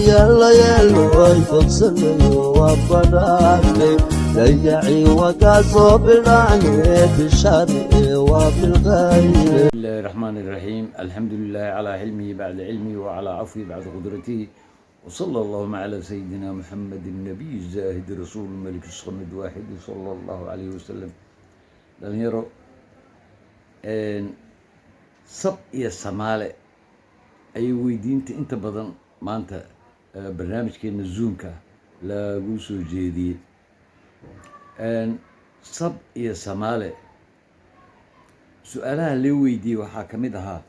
Yeeloy fogsanayo waa badhaadhe dayaci wakaa soo bidhacye bishaare waa bilkhayre. بسم الله الرحمن الرحيم، الحمد لله على حلمه بعد علمه وعلى عفوه بعد قدرته، وصلى اللهم على سيدنا محمد النبي الزاهد رسول الملك الصمد واحد صلى الله عليه وسلم. Dhalinyaro, sab iyo samaale ayay weydiinta inta badan maanta barnaamijkeena Zoomka lagu soo jeediyey. Sab iyo samaale su-aalaha lee weydiiyey waxaa ka mid ahaa,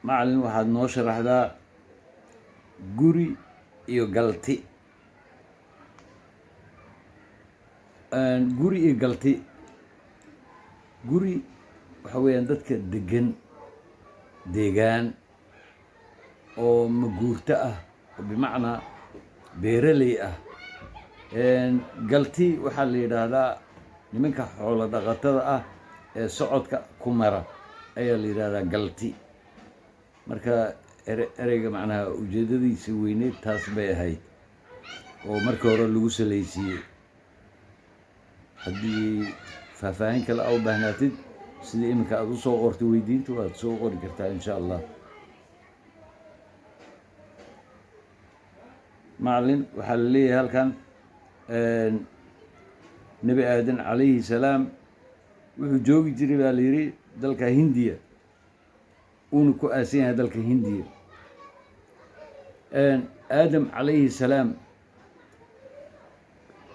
"Macalin, waxaad noo sharaxdaa guri iyo galti." Guri iyo galti. Guri waxa weeyaan dadka degan deegaan oo maguurto ah, oo bimacnaa beeraley ah. Galti waxaa la yidhaahdaa nimanka xoolo dhaqatada ah ee socodka ku mara ayaa la yidhahdaa galti. Marka ereyga macnaha ujeeddadiisa weyneed taas bay ahayd oo markii hore lagu salaysiiyey. Haddii faahfaahin kale aa u baahnaatid, sidii iminka aada usoo qortay weydiinta, waad soo qori kartaa, insha Allah. Macalin, waxaa la leeyahay halkan, Nebi Aadan calayhi salaam wuxuu joogi jiray, baa la yidhi, dalka Hindiya, uuna ku aasan yahay dalka Hindiya. Aadam calayhi salaam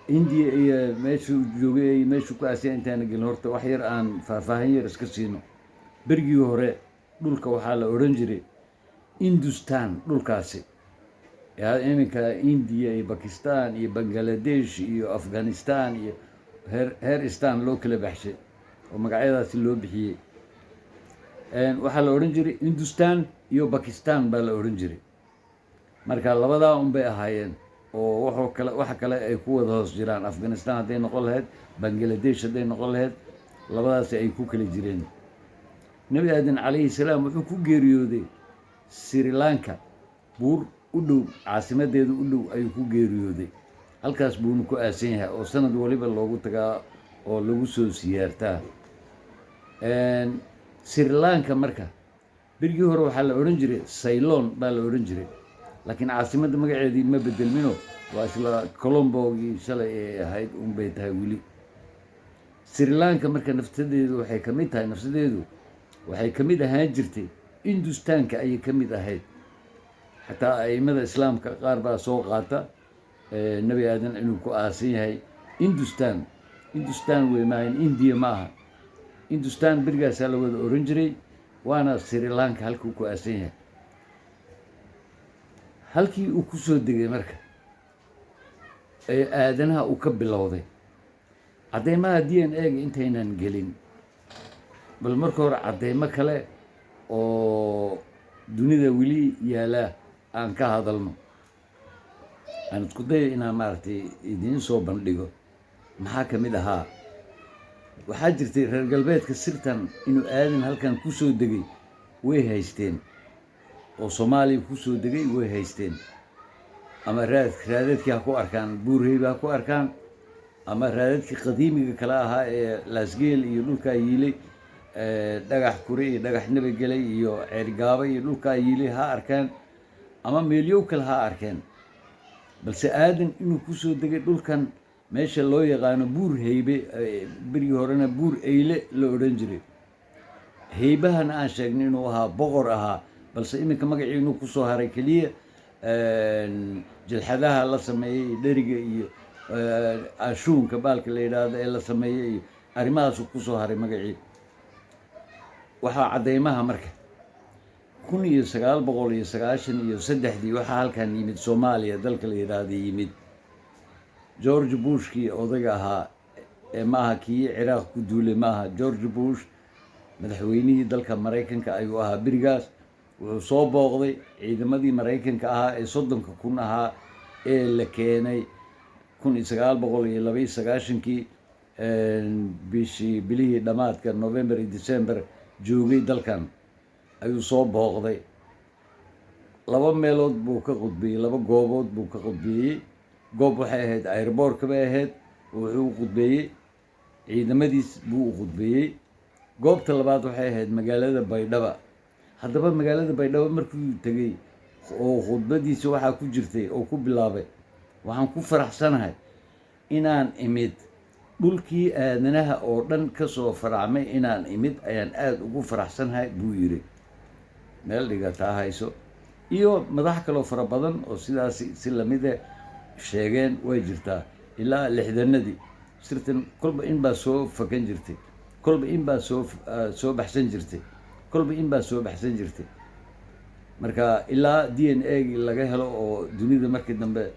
Hindiya iyo meeshuu joogay iyo meeshuu ku aasan yahay intaana gelin, horta wax yar aan faahfaahin yar iska siino. Berigii hore dhulka waxaa la odhan jiray Industan. Dhulkaasi iminka Indiya iyo Bakistan iyo Bangaladesh iyo Afghanistan iyo heer heer istan loo kala baxshay oo magacyadaasi loo bixiyey, waxaa la odhan jiray Hindustan iyo Bakistan baa la odhan jiray. Marka labadaa un bay ahaayeen oo waxoo kale waxa kale ay ku wada hoos jiraan, Afghanistan hadday noqon lahayd, Bangaladesh hadday noqon lahayd, labadaasi ay ku kala jireen. Nebi Aadan calayhi salaam wuxuu ku geeriyooday Sri Lanka, buur u dhow caasimadeeda u dhow ayuu ku geeriyooday. Halkaas buuna ku aasan yahay oo sanad waliba loogu tagaa oo lagu soo siyaartaa Sri Lanka. Marka berigii hore waxaa la odhan jiray Ceylon baa la odhan jiray, laakiin caasimadda magaceedii ma bedelmino, waa isla Colombogii shalay ay ahayd unbay tahay weli Sri Lanka. Marka nafsadeedu waxay ka mid tahay, nafsadeedu waxay ka mid ahaan jirtay Industaanka ayay ka mid ahayd. Xataa aimada islaamka qaar baa soo qaata Nebi Aadan inuu ku aasan yahay Industan. Industan wey, maahan Indiya ma aha. Industan berigaasaa la wada oran jiray, waana Sri Lanka halkuu ku aasan yahay, halkii uu ku soo degay. Marka ee aadanaha uu ka bilowday caddeymaha DNA-ga intaynan gelin, bal marka hore caddeymo kale oo dunida weli yaala aan ka hadalno. Aan isku dayo inaan maaragtay idiin soo bandhigo. Maxaa ka mid ahaa? Waxaa jirtay reer galbeedka sirtan inuu aadan halkan ku soo degay way haysteen, oo Soomaaliya ku soo degay way haysteen. Ama raad raadadkii ha ku arkaan Buurheyba ha ku arkaan, ama raadadkii qadiimiga kale ahaa ee Laasgeel iyo dhulkaa yiilay, Dhagax Kure iyo Dhagax Nebigelay iyo Ceergaaba iyo dhulkaa yiilay ha arkaan, ama meelyow kale ha arkeen, balse aadan inuu kusoo degay dhulkan meesha loo yaqaano Buur Heybe, berigii horena Buur Eyle la odhan jiray, heybahana aan sheegnay inuu ahaa boqor ahaa, balse iminka magacii inuu kusoo haray keliya jilxadaha la sameeyey iyo dheriga iyo ashuunka baalka la yidhaahdo ee la sameeyey iyo arrimahaasuu kusoo haray magacii. Waxaa caddeymaha marka 1993-dii waxaa halkan yimid, Soomaaliya dalka la yidhaahda yimid, George Bushkii odayga ahaa ee ma aha kii Ciraaq ku duulay, ma aha. George Bush madaxweynihii dalka Maraykanka ayuu ahaa berigaas. Wuxuu soo booqday ciidamadii Maraykanka ahaa ee 30,000 ahaa ee la keenay 1992-kii. Bishii, bilihii dhammaadka November iyo December joogay dalkan ayuu soo booqday. Laba meelood buu ka khudbeeyey, laba goobood buu ka khudbeeyey. Goob waxay ahayd airport-ka bay ahayd, wuxuu u khudbeeyey ciidamadiis buu u khudbeeyey. Goobta labaad waxay ahayd magaalada Baydhaba. Haddaba magaalada Baydhabo markuu tegey oo khudbadiisa waxaa ku jirtay oo ku bilaabay: "Waxaan ku faraxsanahay inaan imid dhulkii aadanaha oo dhan ka soo faracmay, inaan imid ayaan aada ugu faraxsanahay," buu yidhi. Meel dhigataa hayso iyo madax kaloo fara badan oo sidaasi si lamide sheegeen way jirtaa. Ilaa 60-adii sirtan kolba in baa soo fakan jirtay, kolba in baa soo baxsan jirtay, kolba in baa soo baxsan jirtay. Marka ilaa DNA gii laga helo oo dunida markii dambe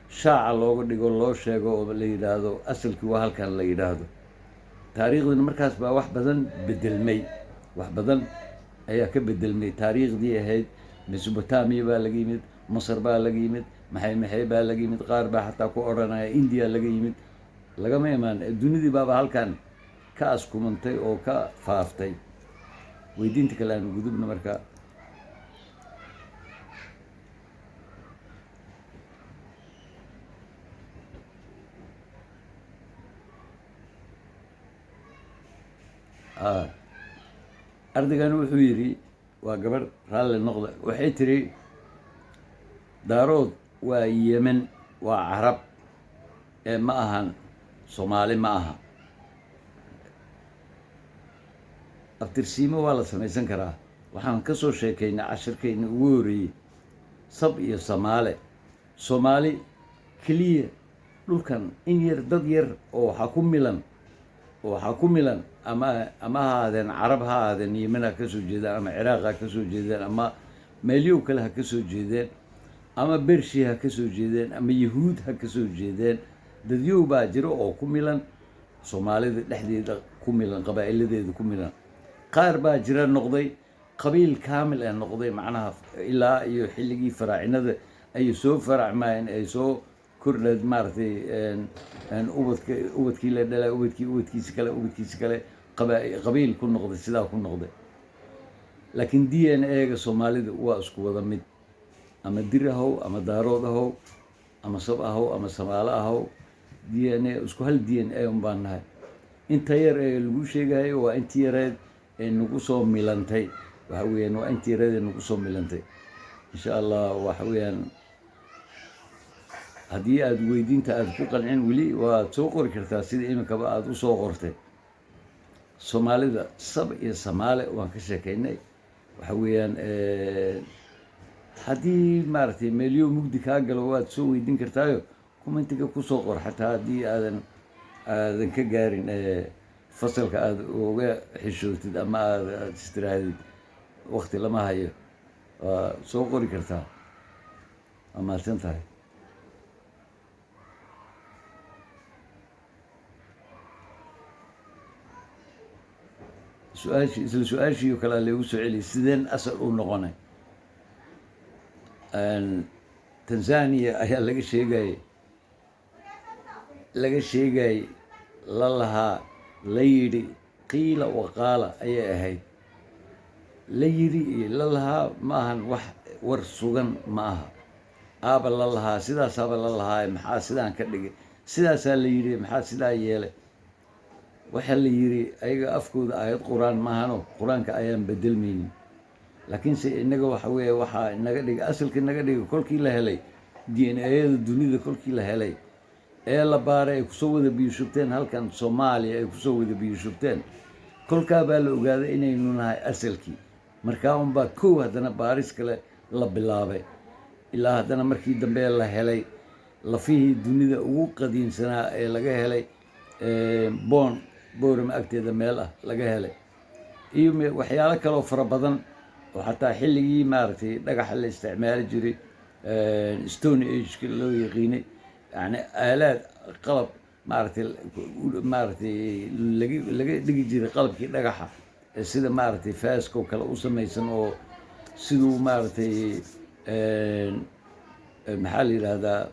shaaca looga dhigo, loo sheego oo la yidhaahdo asalkii waa halkan la yidhaahdo, taariikhdina markaas baa wax badan bedelmay, wax badan ayaa ka bedelmay taariikhdii ahayd. Mesopotamia baa laga yimid, Masar baa laga yimid, maxay maxay baa laga yimid, qaar baa xataa ku odhanaya India laga yimid. Lagama imaan, dunidii baaba halkan ka askumantay oo ka faaftay. Weydiinta kale aanu gudubno marka. Ardaygan wuxuu yidhi, waa gabarh, raalli noqda, waxay tiri: "Daarood waa Yemen, waa Carab ee ma ahan Soomaali, ma aha." Abtirsiimo waa la samaysan karaa. Waxaan ka soo sheekaynay cashirkayna ugu horreeyey Sab iyo Samaale. Soomaali keliya dhulkan in yar, dad yar oo waxaa ku milan, ama ha ahaadeen Carab, ha ahaadeen Yemen ha ka soo jeedaan, ama Ciraaq ha ka soo jeedeen, ama meelyow kale ha ka soo jeedeen, ama Bershi ha ka soo jeedeen, ama Yahuud ha ka soo jeedeen, dadyow baa jiro oo ku milan Soomaalida dhexdeeda, ku milan qabaa'iladeeda ku milan. Qaar baa jira noqday qabiil kaamil ee noqday, macnaha ilaa iyo xilligii faraacinada ay soo faracmayeen, ay soo kordhayd, maaragtay, ubadka, ubadkii la dhalay, ubadkii, ubadkiisi kale, ubadkiisi kale, qabiil ku noqday, sidaa ku noqday. Laakiin DNA-ga Soomaalida waa isku wada mid, ama Dir ahow, ama Daarood ahow, ama Sab ahow, ama Samaalo ahow, DNA isku hal DNA un baan nahay. Inta yar ee lagu sheegayo waa intii yareed ee nagu soo milantay. Waxa weeyaan waa intii yareed ee nagu soo milantay. Insha Allah, waxa weeyaan haddii aada weydiinta aada ku qancin weli, waad soo qori kartaa sida iminkaba aada u soo qortay. Soomaalida Sab iyo Samaale waan ka sheekaynay. Waxa weeyaan haddii, maaragtay, meelyo mugdi kaa galo, waad soo weydiin kartaayo, comment-iga kusoo qor, xataa haddii aadan ka gaarin fasalka, aada uga xishootid ama aad istirahdid wakti lama hayo, waa soo qori kartaa. Waa mahadsan tahay. Su-aashii, isla su-aashii oo kalea laygu soo celiyay: sideen asal u noqonay? Tanzania ayaa laga sheegayay, la lahaa, la yidhi, qiila waqaala ayay ahayd. La yidhi iyo la lahaa ma ahan wax war sugan ma aha. Aaba la lahaa, sidaasaaba la lahaa, maxaa sidaan ka dhigay? Sidaasaa la yidhi, maxaa sidaa yeelay? Waxaa la yidhi ayaga afkooda aayad Qur-aan maahano, Qur-aanka ayaan bedelmaynin. Laakiinse innaga waxa weeye waxaa inaga dhigay asalka, inaga dhigay kolkii la helay DNA-yada dunida, kolkii la helay ee la baaray, ay kusoo wada biyo shubteen halkan Soomaaliya, ay kusoo wada biyo shubteen, kolkaa baa la ogaaday inaynu nahay asalkii. Markaa unbaa kow haddana baaris kale la bilaabay, ilaa haddana markii dambe la helay lafihii dunida ugu qadiimsanaa ee laga helay Boorama agteeda meel ah laga helay, iyo waxyaalo kaloo fara badan oo xataa xilligii, maaragtay, dhagaxa la isticmaali jiray, Stone Age-ka loo yaqiinay, yani aalaad, qalab, maaragtay laga dhigi jiray qalabkii dhagaxa ee sida, maaragtay, faaska oo kale u samaysan, oo siduu, maaragtay, maxaa la yidhaahdaa,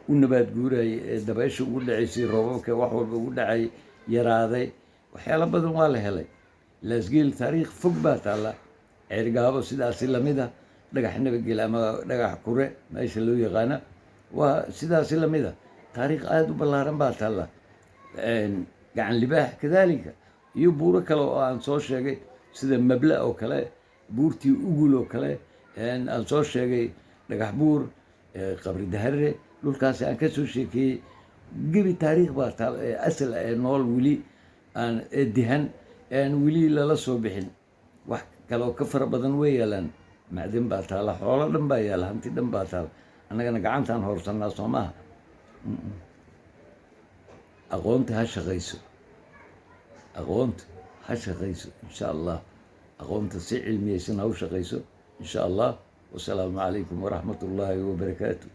u nabaad guurayay ee dabaysha ugu dhacaysay, roobabka wax walba ugu dhacay. Yaraaday. Waxyaalo badan waa la helay. Laasgeel taariikh fog baa taalla. Ceergaabo sidaasi lamida, Dhagax Nabadgel ama Dhagax Kure meesha loo yaqaana waa sidaasi lamida, taariikh aada u ballaaran baa taalla. Gacan Libaax kadaalika, iyo buuro kale oo aan soo sheegay, sida Mabla oo kale, buurtii Ugul oo kale aan soo sheegay, Dhagax Buur, Qabri Dahare, dhulkaasi aan ka soo sheekeeyey. Gebi taariikh baa taal asal ee nool, weli aan dihan, aan weli lala soo bixin. Wax kaleoo ka fara badan way yaalaan. Macdin baa taala, xoolo dhan baa yaala, hanti dhan baa taala. Annagana gacantaan hoorsannaa, soo maaha? Aqoonta ha shaqayso, aqoonta ha shaqayso, insha Allah. Aqoonta si cilmiyeysan ha u shaqayso, insha Allah. Wasalaamu calaykum waraxmat ullaahi wabarakaatu.